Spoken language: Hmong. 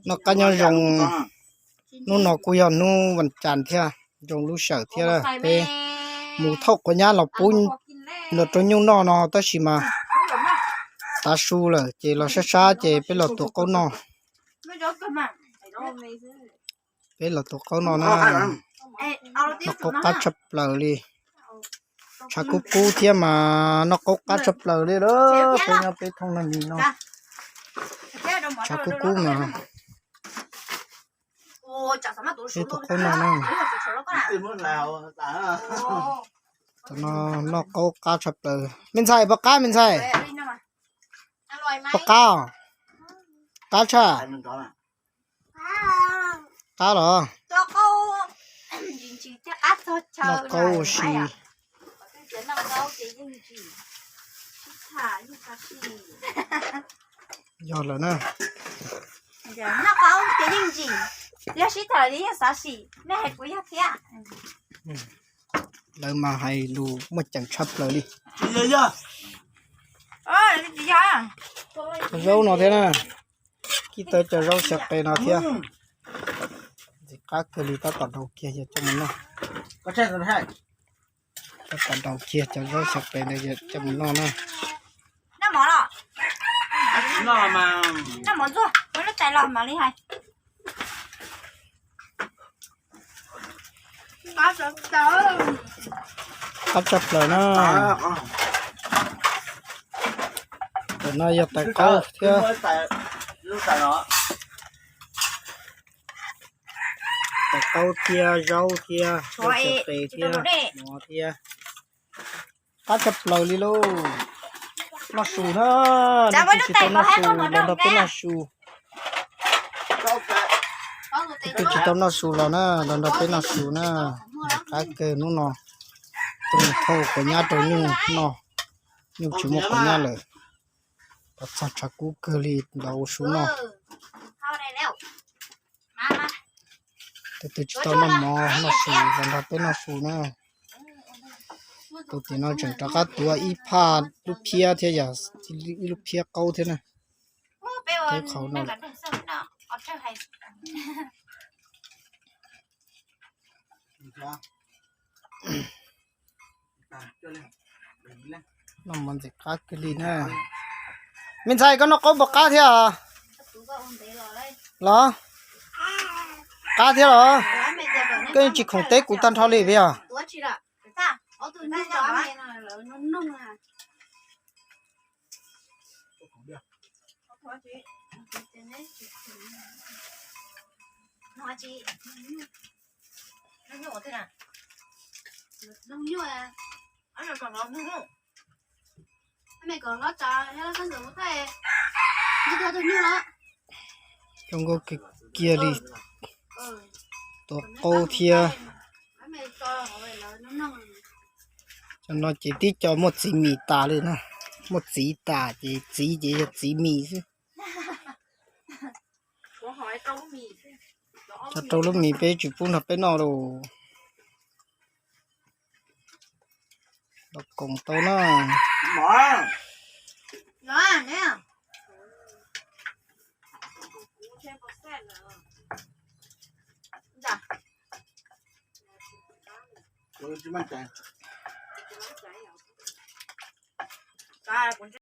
Noj qab nyob zoo, hnub no kuj yog hnub vas cas thiab, zoo lub sij hawm thiab peb mus thauj quav nyab los pub los rau nyuj noj no tab sis mas tav su lawm ces los sab sab ces peb los tuav qaub noj. Peb los tuav qaub noj na, noj qaub qab tshaj plaws li. Tshav kub kub thiab mas noj qaub qab tshaj plaws li lawm, peb nyob peb thooj no nim no tshav kub kub mas peb tuav qaub noj na. Tam no noj qaub qab tshaj plaws. Me ntxhais, pom qab me ntxhais? Pom qab os? Qab tshaj? Qab los? Noj qaub ua si. Yog lawm na. Lawv mas hais lus muaj ceem tshaj plaws li. Zaub no thiab na, kib tau cov zaub xyaw qe no thiab. Ntxim qab kawg li, tab tom daus kiag yog coj mus noj. Tab tom daus kiag cov zaub xyaw qe ntawd yog coj mus noj na. Qab tshaj plaws na. Tam no yog tais qaub thiab. Tais qaub thiab zaub thiab, zaub xyaw qe thiab, mov thiab. Qab tshaj plaws li lauj. Noj su na, leej twg tsis tau noj su los nrog peb noj su. Leej twg tsis tau noj su los na, los nrog peb noj su na. Qab kawg hnub no tuaj mus thauj quav nyab rau nyuj noj, nyuj tsis muaj quav nyab lawm. Los txog tshav kub kawg li los ua su noj. Tus twg tsis tau noj mov noj su los nrog peb noj su na. Tus tim no tseem rov qab tuav ib phaj lub phiab thiab yog ib lub phiab qaub thiab na. Thiab qhov no noj mov ntxim qab kawg li na. Me ntxhais, koj noj qaub puas qab thiab os? Los? Qab thiab los? Koj yeej tsis khoom teb kuv tag nrho li puas yog? Zoo nkauj kiag kiag li, tuav qaub thiab. Cov no ces tib co muaj txiv mis tas li na, muaj txiv tas ces txiv ces yog txiv mis xwb. Tso rau lub mis peb tsis pub nrog peb noj lauj. Los koom tau na.